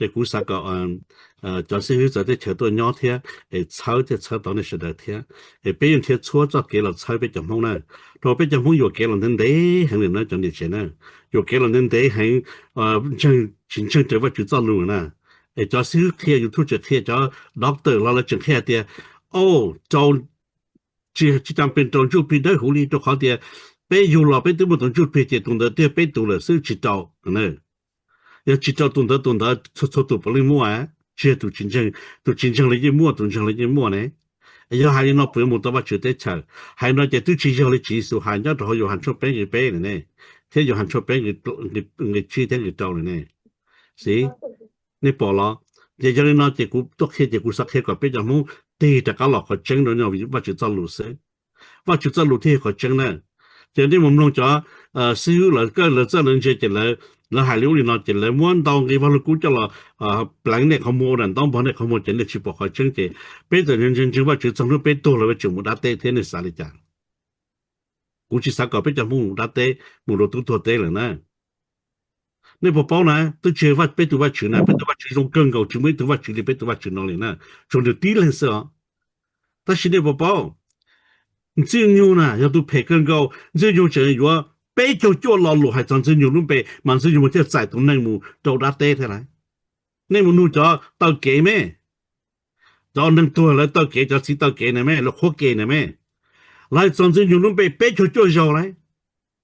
Ces kuv xav kom cov xib hwb txawv teb chaws tuaj nyob thiab es txhawb thiaj txhawb tau nej sawv daws thiab, es peb yeej nrhiav txhua txoj kev los txhawb peb cov Hmoob na. Rau peb cov Hmoob yuam kev los ntev ntev heev li na cov niam tsev na, yuam kev los ntev ntev heev, ntseeg tsis ntseeg raws Vajtswv txoj lus na. Es cov xib hwb qhia YouTube tseem qhia, cov doctor los lawv tseem qhia tias, o, rau tsis, tsis tas pes rau ntsuj plig dawb huv li, rau qhov tias peb yug los peb twb muaj tus ntsuj plig ces tus ntawd tiag peb tus lawm xwb tsis rau. Yog tsis rau tus ntawd tus ntawd txhua txhua tus puav leej muaj, tsis yog tus tsis ntseeg, tus tsis ntseeg los yeej muaj, tus ntseeg los yeej muaj ne. Yog hais li no puas yuav mus tau Vajtswv teb chaws? Hais no ces twb tsis yog li Tswv Yexus hais nyob rau hauv Yauhas tshooj peb nqe peb ne, thiab Yauhas tshooj peb nqe tsib thiab nqe rau ne. Xij, nej pom los? Ces yog li no ces kuv tuaj qhia ces kuv xav qhia kom peb cov Hmoob tig rov qab los qhov tseeb rau Vajtswv txoj lus xwb. Vajtswv txoj lus thiaj yog qhov tseeb na. Ces nej mus mloog cov xib hwb lawv, lawv txawj lawv ntse ces lawv hais li ub li no ces lawv muab ntau nqe Vajluskub coj los pleev nej qhov muag, ua ntaub npog nej qhov muag ces nej tsis pom qhov tseeb ces peb txawm ntseeg ntseeg Vajtswv txog hnub peb tuag los peb tseem mus dab teb thiab, nej xav li cas? Kuv tsis xav kom peb cov Hmoob mus dab teb, mus rau tub tuag teb lawm na. Nej puas paub na, twb tsis yog peb tus Vajtswv na, peb tus Vajtswv zoo kawg nkaus, tsis muaj ib tug Vajtswv li peb tus Vajtswv no li na, tsuas nws tib leeg xwb os. Tab sis nej puas paub, Ntxwg Nyug na yog tus phem kawg nkaus, Ntxwg Nyug tseem yuav peb caug cuaj lo lus hais txog Ntxwg Nyug lub npe mas Ntxwg Nyug mas thiaj txais tus neeg mus rau dab teb thiab lauj. Nej mus nug cov taw kev me, cov neeg tuag lawv taw kev, cov txiv taw kev na me, lawv qhuab kev na me, lawv hais txog Ntxwg Nyug lub npe peb caug cuaj zaug lauj.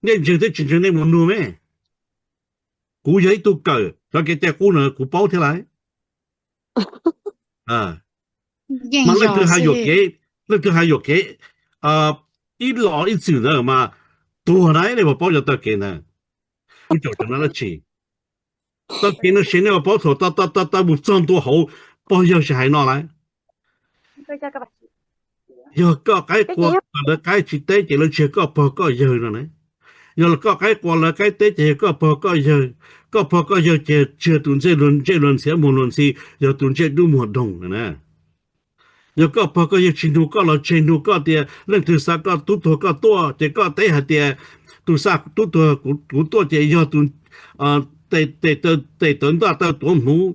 Nej ntseeg thiab tsis ntseeg nej mus nug me. Kuv yog ib tug kawm cov kev cai qub no kuv paub thiab lauj. Mas leej twg hais yuam kev, leej twg hais yuam kev ib los ib txwm ntawd mas tuag na, nej puas paub cov taw kev ntawd? Kuv caum cov no dab tsi? Taw kev no ces nej puas paub thaum taw taw taw mus txog ntua hauv pog yawg sib hais no lauj. Yog koj qaib qua lawv qaib tsis teb ces lawv tsis yog koj pog koj yawg no ne. Yog koj qaib qua lawv qaib teb ces yog koj pog koj yawg. Koj pog koj yawg ces tsis yog tus ntsej luag ntxhiav muag luag ntxhi, yog tus ntsej dub muag doog no na. Yog koj pog koj yawg tsis nug koj los tseg nug koj tias leej twg xa koj tub tuag koj tuaj, ces koj teb hais tias tus xa tub tuag kuv tuaj ces yog tus tes taw ntaj taw tuav hmuv,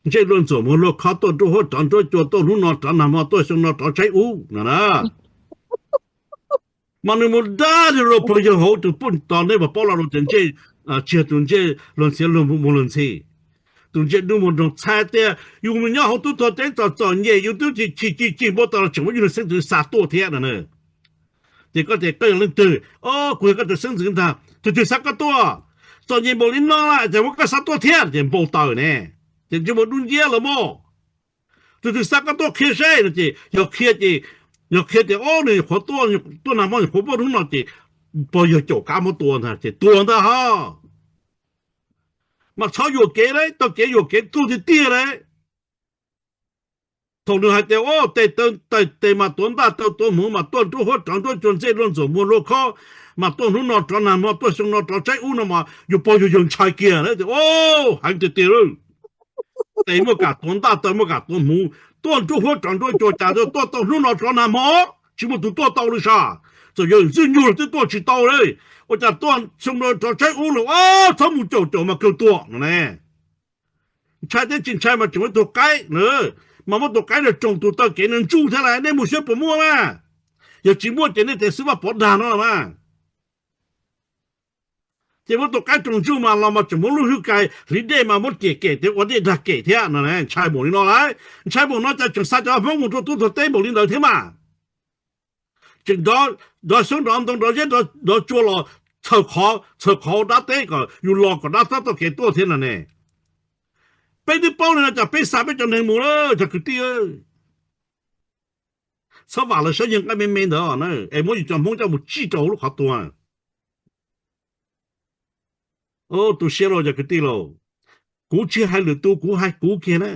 ntsej luag ntxuam muag luag khob tuaj nruab huab rov nruab cua, tuaj hnub no rov nag hmo, tuaj xyoo no rov tshaib ub no na. Mas nws mus dab li rau pog yawg hauv tus poj tos nej puas paub lo lus tias ntsej, tsis yog tus ntsej luag ntxhiav luag muag luag ntxhi, tus ntsej dub muag doog. Txhais tias yus mus nyob hauv tub tuag teb txom txom nyem, yus twb chim chim chim npau taws los tseem muab yus tus xeeb ntxwv xa tuaj thiab no na. Ces koj tias koj yog leej twg? O, kuv yog koj tus xeeb ntxwv ntag. Tus twg xa koj tuaj? Txom nyem npaum li no lawm ces muab koj xa tuaj thiab ces npau taws ne. Ces ntsej muag dub nciab los mog. Tus twg xa koj tuaj qhia seb no ces yog qhia ces, yog qhia tias o nws nyuam qhuav tuaj, tuaj nag hmo nyuam qhuav tuaj hnub no ces pog yawg caum kab muab tua ntag ces tuag ntag ho. Mas txhob yuam kev lauj, taw kev yuam kev tuag tiag tiag lauj. Thaum nws hais tias o tes taw tes mas tuav ntaj taw tuav hmuv mas tuaj nruab huab rov nruab cua, ntsej luag ntxuam muag luag khob, mas tuaj hnub no rov nag hmo, tuaj xyoo no rov tshaib ub no mas yus pog yus yawg ntshai kiag na tias o, heev tiag tiag lauj. Tes muaj kam tuav ntaj taw muaj kam tuav hmuv, tuaj nruab huab rov nruab cua, cas tuaj tau hnub no rov nag hmo, tsis muaj tus tuaj tau li sas. Txawm yog Ntxwg Nyug los twb tuaj tsis tau li. Ua cas tuaj xyoo no rov tshaib ub los, txhob mus caum caum mas kawg tuag no ne. Ntshai thiab tsis ntshai mas tseem muab tus qaib na, mas muab tus qaib no roos tus taw kev no ntsuj thiab lauj, nej mus saib puas muaj mas. Yog tsis muaj ces nej tes xwb Vaj Pov Dag no los mas. Ces muab tus qaib roos ntsuj mas los mas tseem muab lub hwj kais hliv dej mas muab riam kem tias ua dej dag kem thiab no, ntshai npaum li no lauj. Ntshai npaum no cas tseem xa cov Hmoob mus rau tub tuag teb npaum li ntawd thiab mas. Tseem nrov xyoob nrov ntoo nrov zeb nrov tsua los txhawm qhov, txhawm qhov dab teb kom yus los kom dab txhob tau kev tuaj thiab no ne. Peb twb paub li no cas peb xa peb cov neeg mus lawm cov kwv tij. Txhob vam lawv sab yawg nqaij me me ntawd na, es muab yus cov Hmoob coj mus tsij rau hauv lub qhov tuag. Tus siab lauj cov kwv tij lauj, kuv tsis hais lwm tus, kuv hais kuv kiag na.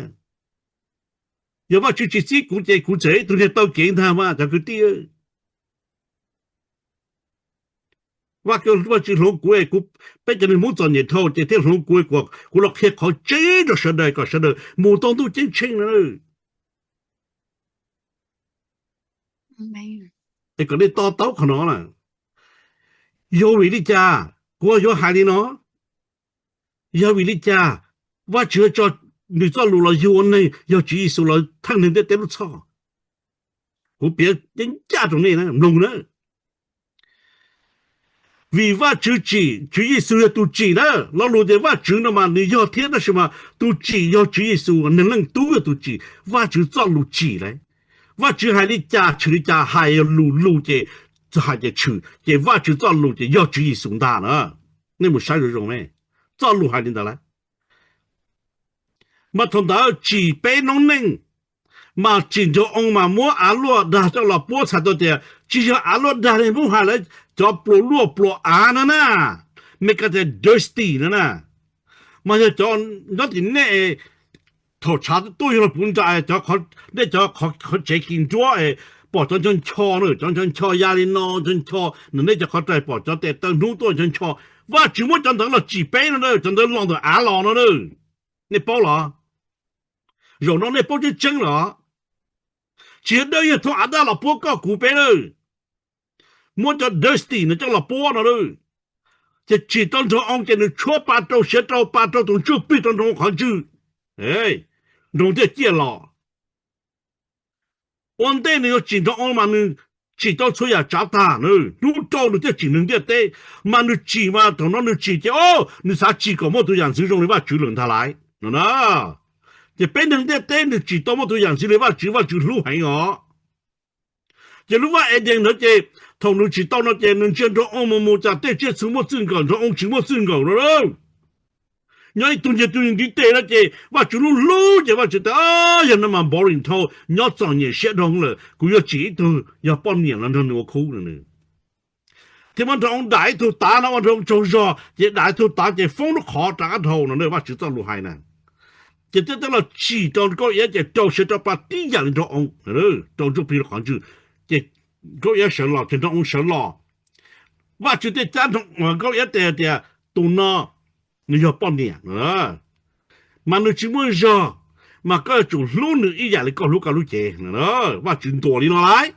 Yog Vajtswv tsis txib kuv ces kuv tseem ib tug niag taw kev ntag mas cov kwv tij. Vaj, Vajtswv hloov kuv, peb cov neeg Hmoob txom nyem dhau ces thiaj hloov kuv, kuv los qhia qhov tseeb rau sawv daws kom sawv daws mus tau ntuj ceeb tsheej na. Es kom nej to taub qhov no na. Yog vim li cas kuv yuav hais li no? Yog vim li cas Vajtswv tso nws txoj lus los yug ua neeg, yog Tswv Yexus los theej neeg ntiaj teb lub txhoj. Kuv piav ceeb ncaj rau nej na, mloog na. Vim Vajtswv tsim, Tswv Yexus yog tus tsim na. Lo lus tias Vajtswv no mas nws yog thiab, tab sis mas tus tsim yog Tswv Yexus, Neeg Leej Tub yog tus tsim. Vajtswv txoj lus tsim lauj. Vajtswv hais li cas tshwm li cas, hais lus lus ces hais ces tshwm, ces Vajtswv txoj lus ces yog Tswv Yexus ntag na. Nej mus saib zoo zoo ne, txoj lus hais li ntawd lauj. Mas thaum ntawd tsim peb noob neej, mas tsim nraug oo mas muab av luaj dag coj los puab, txhais tau tias tsis yog av luaj dag li, muab hais lawv cov pluas luaj pluas av no na, Meskas tias dusty no na. Mas yog cov nyob tim nej, thaum tshav tuaj yog los puv nra, cov, nej cov qhov tsev kis nruab, pom cov ncho ncho na, cov ncho ncho ya li no, ncho ncho na, nej cov qhov rais pom cov tes taw hnub tuaj ncho ncho. Vajtswv muab cov ntawd los tsim peb no na, cov ntawd los ntawm av los no na. Nej paub los? Zaum no nej paub tseeb tseeb los? Tsis yog dawj yog thooj av daj los puab koj kuv peb na. Muab cov dusty no coj los puab no na. Ces tsim tau nraug oo ces nws tshuab pa rau siav rau pa rau tus ntsuj plig rau nraug oo qhov ntswg, nraug oo thiaj ciaj los. Ua ntej nws yuav tsim nraug oo mas nws tsim tau txhua yam tsav tag na, hnub rau nws thiaj tsim neeg ntiaj teb. Mas nws tsim mas thaum no nws tsim ces o, nws xav tsim kom muaj tus yam ntxwv zoo li Vajtswv lawm ntag lauj no na. Ces peb neeg ntiaj teb nws tsim tau muaj tus yam ntxwv li Vajtswv, Vajtswv hlub heev os. Ces lub vaj Edees ntawd ces thaum nws tsim tau no ces nws ntsia nraug oo mus mus cas tej tsiaj txhu muaj txwj nkawm, nraug oo tsis muaj txwj nkawm no. Nyob ib tug ntiag tug ntiv tes no ces Vajtswv lub hlub ces Vajtswv tias, yog no mas boring dhau, nyob txom nyem siab dhau lawm, kuv yuav tsim ib tug yog poj niam los nrog nws ua khub no. Thiab muab nraug oo dam ib tug tav no, ua nraug oo tsaug zog ces dam ib tug tav ces foob lub qhov rov qab dhau no, Vajtswv txoj lus hais na. Ces thiaj tau los tsim rau Nkauj Iab ces rau siav rau pa tib yam li nraug oo, rau ntsuj plig rau qhov ntswg, ces Nkauj Iab sawv los ces nraug oo sawv los. Vajtswv thiaj cab Nkauj Iab tes tias, tus no nws yog poj niam, mas nws tsis muaj zog, mas koj yuav tsum hlub nws ib yam li koj hlub koj lub cev. Vajtswv ntuas li no lauj.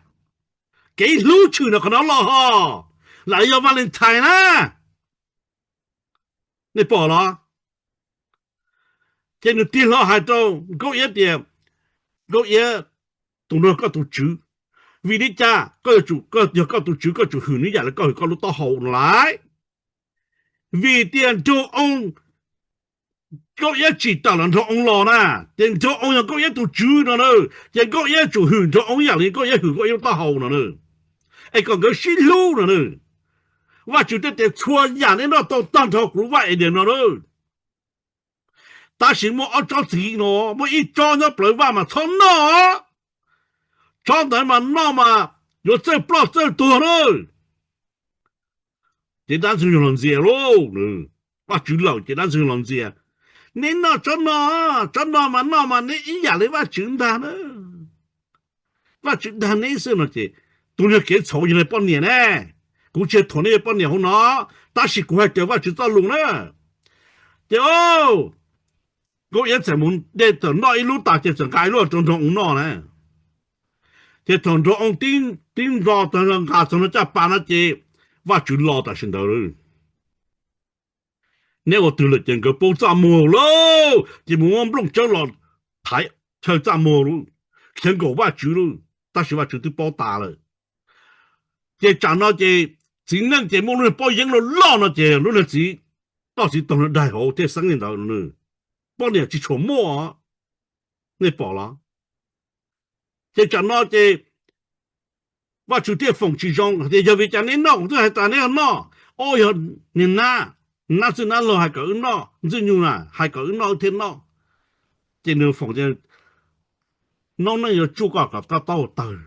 Kev hlub tshwm ntawm qhov no los ho, lam yog Valentine na. Nej pom los? Ces nws tig hlo hais rau Nkauj Iab tias, Nkauj Iab, tus no koj tus tswv, vim li cas koj yuav tsum, koj yog koj tus tswv koj tsum hwm nws ib yam li koj hwm koj lub taub hau no lauj. Vim tias nraug oo, Nkauj Iab tsim tawm los nraug oo los na, ces nraug oo yog Nkauj Iab tus tswv no na, ces Nkauj Iab tsum hwm nraug oo ib yam li Nkauj Iab hwm Nkauj Iab lub taub hau no na, es kom nkawd sib hlub no na. Vajtswv thiaj tias txhua yam nej noj tau tag nrho kuv lub vaj Edees no na, tab sis muaj ob tsob txiv no, muaj ib tsob nyob plawv vaj mas txhob noj, tsob ntawd mas noj mas yuav txawj ploj txawj tuag na. Ces dab ntxwg nyoog los ntxias lauj, Vajtswv lawm ces dab ntxwg nyoog los ntxias, neb noj tsob no, tsob no mas noj mas neb ib yam li Vajtswv ntag na. Vajtswv dag neb xwb no ces, tus niag kev txhaum yog poj niam ne, kuv tsis thuam nej yog poj niam hauv no, tab sis kuv hais raws Vajtswv txoj lus na. Ces Nkauj Iab txawm mus de tawm noj ib lub tas ces txawm nqa ib lub rau nraug oo noj na. Ces thaum nraug oo tib nto tag nqa txog nraug caj pas no ces Vajtswv los tam sim ntawd. Neb ua twg lawm ces nkawd paub txaj muag lauj, ces mus muab nplooj tsawb los thaiv chaw txaj muag lauj, khiav nkaum Vajtswv lauj, tab sis Vajtswv twb paub tas lawm. Ces tsam no ces txiv neej ces muaj lub niag pob yeeb loj loj no ces lub niag txiv, toj txiv taug no daig hauv thiaj xeeb li ntawd. Poj niam tsis tshua muaj, nej pom los? Ces tsam no ces Vajtswv thiaj foom tsis zoo hais tias yog vim cas neb noj kuv twb hais tas neb ho noj. O, yog niag nab, nab txwj nab laug hais kom wb noj, ntxwg nyoog na hais kom wb noj wb thiaj noj. Ces nws foom tias noob neej yuav tsuj koj kom koj taub hau tawg.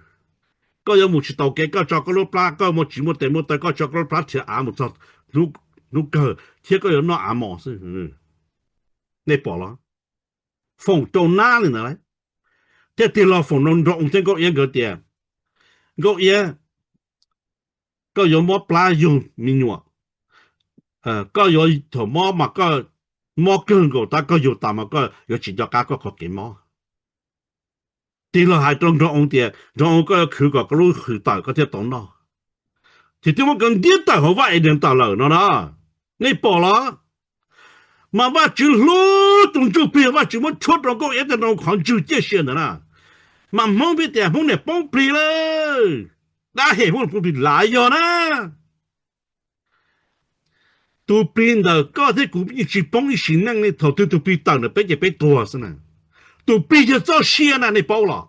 Koj yuav mus tsis tau kev, koj tso koj lub plab, koj muaj tsis muaj tes muaj taw, koj tso koj lub plab nrhiav av mus txog hnub kawg thiab koj yuav noj av mos xwb. Nej pom los? Foom rau nab li ntawd lauj. Thiaj tig los foom rau nraug oo thiab Nkauj Iab nkawd tias, Nkauj Iab, koj yuav mob plab yug me nyuam, koj yuav thaum mob mas koj mob kawg nkaus tab koj yug tas mas koj yuav tsis nco qab koj qhov kev mob. Tig los hais rau nraug oo tias nraug oo, koj yuav khwv kom koj lub hws tawm koj thiaj tau noj. Ces twb muab nkawd ntiab tawm hauv vaj Edees tawm lawm no na. Nej pom los? Mas Vajtswv hlub tus ntsuj plig, Vajtswv muab tshuab rau nkauj iab tej rau qhov ntswg ciaj sia ntawd na. Mas Hmoob pib tias Hmoob niam poob plig lawm, dab hem Hmoob niam poob plig lav yog na. Tus plig ntawm koj thiab kuv yeej tsis poob ib sim neej li, thaum twg tus plig tawm ntawm peb ces peb tuag xwb na. Tus plig yog txoj sia na, nej paub los?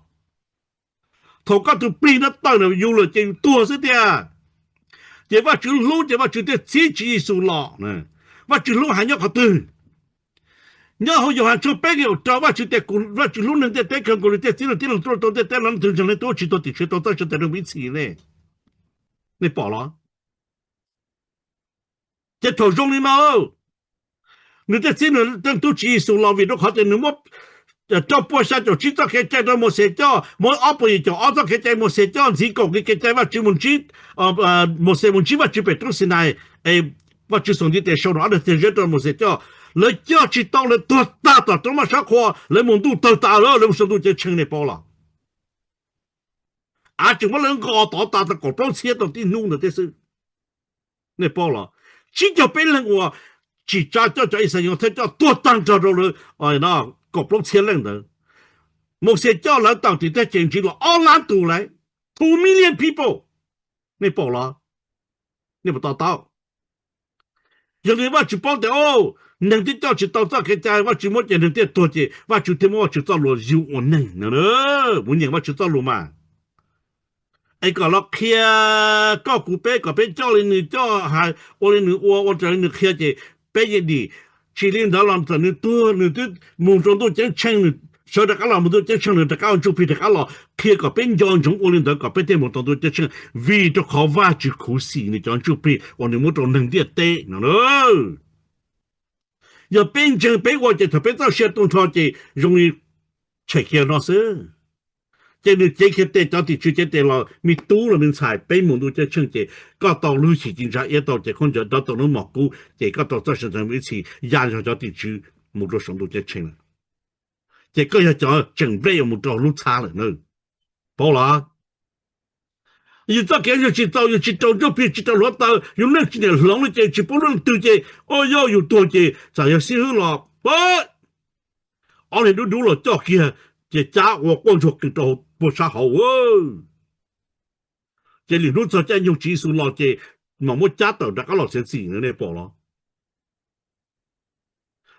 Thaum koj tus plig no tawm ntawm yus lawm ces yus tuag xwb tiag. Ces Vajtswv hlub ces Vajtswv thiaj txib Tswv Yexus los. Vajtswv hlub hais nyob qhov twg? Nyob hauv Yauhas tshooj peb nqe kaum rau, Vajtswv tias, Vajtswv hlub neeg ntiaj teb kawg nkaus li thiaj txib nws tib leeg tuaj rau ntiaj teb los nws tug ntseeg leej twg tsis tuag tiam sis tau txoj sia ntev rau ib txhis ne. Nej pom los? Ces thaum zoo li no, nws thiaj txib nws leej tub Tswv Yexus los vim rau qhov tias nws muab rau pua xya caum tsib txoj kev cai rau Mauxes coj, muab ob puas yim caum ob txoj kev cai Mauxes coj ntxiv kaum nqe kev cai Vajtswv mus ntsib, Mauxes mus ntsib Vajtswv pem roob Xinais, es Vajtswv xaus ntiv tes sau rau ob daig txiag zeb rau Mauxes coj. Lawv coj tsis tau, lawv tuag tag tom roob Mab Sab Qhua, lawv mus ntuj tawg tas lawm, lawv mus saum ntuj ceeb tsheej, nej paub los? Av tseem muab lawv nqos tod tas tau kaum plaub txhiab tau tib hnub ntawd thiab xwb. Nej paub los? Tsib caug peb leeg uas tsim tsa coj cov Ixayees thiab coj tuag tag nrho rau lawv kaum plaub txhiab leej ntawd. Mauxes coj lawv tawm tim tej ces ntsib los ob lab tus lawm, two million people. Nej pom los? Nej puas to taub? Yog li Vajtswv paub tias, o, neeg twb coj tsis tau txoj kev cai, Vajtswv muab ces neeg thiaj tuag, ces Vajtswv thiaj muab Vajtswv txoj lus yug ua neeg no. Mus nyeem Vajtswv txoj lus mas, es kom los qhia koj kuv peb, kom peb coj li nws coj, hais ua li nws ua, ua raws li nws qhia ces peb yeej dim. Tsis li ntawd los txawm nws tuag, nws twb mus rau ntuj ceeb tsheej, nws sawv rov qab los mus ntuj ceeb tsheej, nws rov qab ua ntsuj plig rov qab los qhia kom peb nco ntsoov ua li ntawd kom peb thiaj mus tau ntuj ceeb tsheej, vim rau qhov Vajtswv khuv xim nws cov ntsuj plig uas nws muab rau neeg ntiaj teb no. Yog peb ntseeg peb ua ces thaum peb txoj sia tu nrho ces zoo li tshem kiag no xwb. Ces nws cev kiag tes, cov tim tswv cev tes los, me tub los me ntxhais, peb mus ntuj ceeb tsheej ces koj tau lub hwj chim ci ntsa iab, tau cev khaub ncaws, rov tau lub mom kub, ces koj tau txoj sia ntxeev ib txhis ya nrog cov tim tswv mus rau saum ntuj ceeb tsheej lawm. Ces koj yog cov tseem nplej uas mus rau lub txhab lawm na. Paub los? Yus txoj kev yog tsis txaus, yus tsis rau ntsuj plig, tsis rau hluav taws, yus neej tsis niam hloov li ces tsis pub lub leej twg ces, o, yog yus tuag ces txawm yog xib hwb los, ob niag dub dub los coj kiag, ces cab ua quaj ntsuag qees rau puag sab hauv. Ces lwm hnub txog caij nyoog Tswv Yexus los ces mam muab cab tawm rov qab los txiav txim no, nej pom los?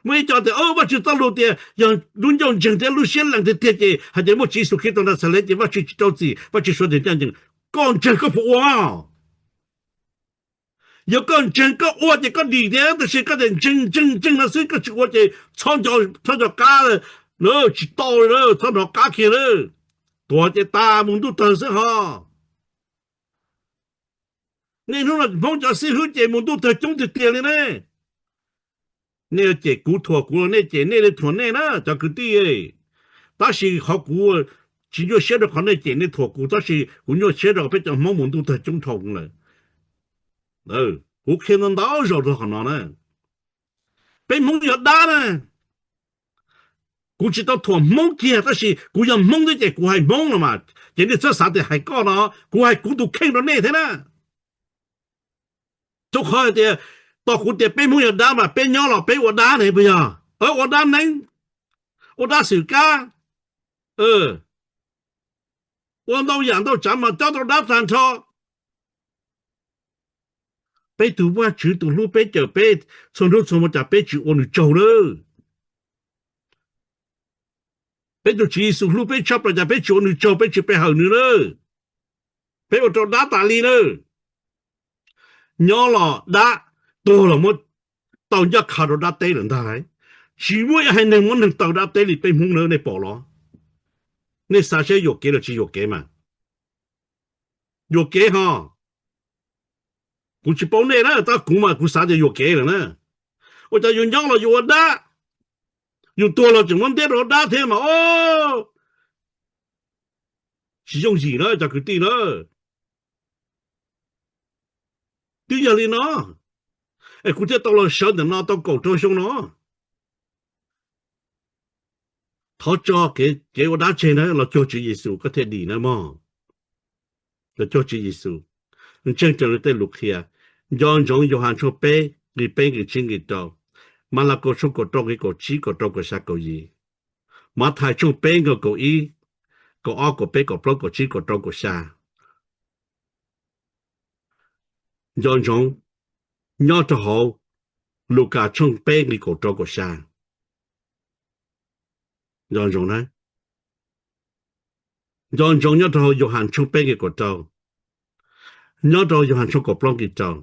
Muaj ib co tias, o, Vajtswv txoj lus tias yog lub ncauj ntseeg thiab lub siab lees tiag tiag ces hais tias muaj Tswv Yexus Khetos Naxales ces Vajtswv tsis rau txim, Vajtswv suav tias ncaj ncees. Koj ntseeg koj puas ua? Yog koj ntseeg koj ua ces koj dim thiab, tab sis koj tias ntseeg ntseeg ntseeg no xwb koj tsis ua ces txhob nco, txhob nco qab, tsis tau li, txhob hnov qab kiag na. Tuag ces tas mus ntuj tawg xwb ho. Niaj hnub no Hmoob cov xib hwb ces mus ntuj tawg coob tiag tiag li ne. Nej cem kuv thuam kuv los nej cem nej li thuam nej na cov kwv tij. Tab sis qhov kuv tsis nyuaj siab rau qhov nej cem nej thuam kuv, tab sis kuv nyuaj siab rau peb cov Hmoob mus ntuj tawg coob dhau lawm. Kuv qhia ntau ntau zaus rau qhov no na. Peb Hmoob yog dab na. Kuv tsis tau thuam Hmoob kiag, tab sis kuv yog Hmoob thiab ces kuv hais Hmoob no mas, ces nej txhob xav tias hais koj no, kuv hais kuv tus kheej rau nej thiab na. Rau qhov hais tias, tos kuv tias peb Hmoob yog dab mas peb nyob los peb ua dab ne puas yog? Ua dab neeb, ua dab xwm kab, ua ntau yam ntau tsav mas cob rau dab tag nrho. Peb tus Vajtswv tus hlub peb cawm peb txhua hnub txhua hmo cas peb tsis ua nws tsaug na. Peb tus Tswv Yexus hlub peb tshaj plaws cas peb tsis ua nws tsaug, peb tsis pe hawm nws na. Peb ua rau dab tas li na. Nyob los dab, tuag los muab tau ncaj qha rau dab teb lawm ntag lauj. Tsis muaj ib haiv neeg muab neeg taw dab teb li peb Hmoob na, nej pom los? Nej xav seb yuam kev los tsis yuam kev mas? Yuam kev ho. Kuv tsis paub nej na, tab kuv mas kuv xav tias yuam kev lawm na. Ua cas yus nyob los yus ua dab, yus tuag los tseem muab ntiab rau dab thiab mas, o, tsis yooj yim na cov kwv tij na. Twb yog li no es kuv thiaj tau los sawv ntawm no tau kaum rau xyoo no. Thov tso kev ua dab tseg na, los cuag Tswv Yexus koj thiaj dim na mog. Los cuag Tswv Yexus, ntseeg raws li tej lus qhia. Nco ntsoov Yauhas tshooj peb nqe peb nqe tsib nqe rau. Malakaus tshooj kaum rau nqe kaum tsib, kaum rau, kaum xya, kaum yim. Mathais tshooj peb nqe kaum ib, kaum ob, kaum peb, kaum plaub, kaum tsib, kaum rau, kaum xya. Nco ntsoov, nyob rau hauv Lukas tshooj peb nqe kaum rau kaum xya. Nco ntsoov na. Nco ntsoov, nyob rau hauv Yauhas tshooj peb nqe kaum rau, nyob rau hauv Yauhas tshooj kaum plaub nqe rau.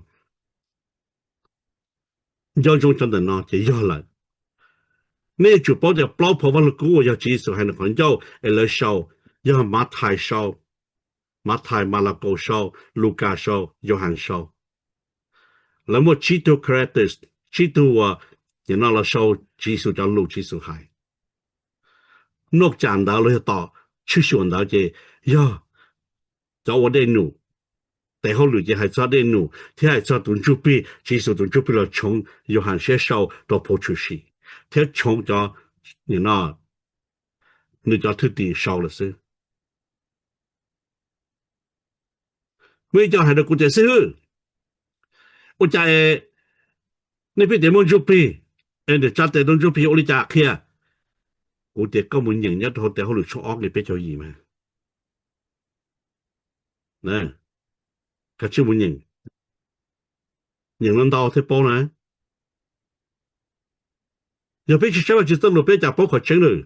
Nco ntsoov cov ntawm no ces yog lawm. Nej yuav tsum paub tias plaub phau Vaj Lug Kub uas yog Tswv Yexus hais ntawm qhov ncauj es lawv sau, yog Mathais sau, Mathais, Malakaus sau, Lukas sau, Yauhas sau. Lawv muaj tsib tug characters, tsib tug uas nim no los sau Tswv Yexus cov lus Tswv Yexus hais. Noj tsam ntawd los yog tom tshwj xyuam ntawd ces yog cov ua dej num. Tes hauj lwm ces hais txog dej num thiab hais txog tus ntsuj plig, Tswv Yexus tus ntsuj plig los tshoov Yauhas siab sau rau phau tshwm sim thiab tshoov cov, nim no, nws cov thwj tim sau lawm xwb. Muaj ib co hais rau kuv tias, xib hwb, ua cas es nej pheej tias muaj ntsuj plig, es nws tsa tes rau ntsuj plig ua li cas qhia? Kuv tias koj mus nyeem nyob rau hauv tes hauj lwm tshooj ob nqe peb caug yim mas. Koj mus nyeem, nyeem ntau ntau thiaj paub na. Yog peb tsis saib Vajtswv txoj lus peb cas paub qhov tseeb lawm.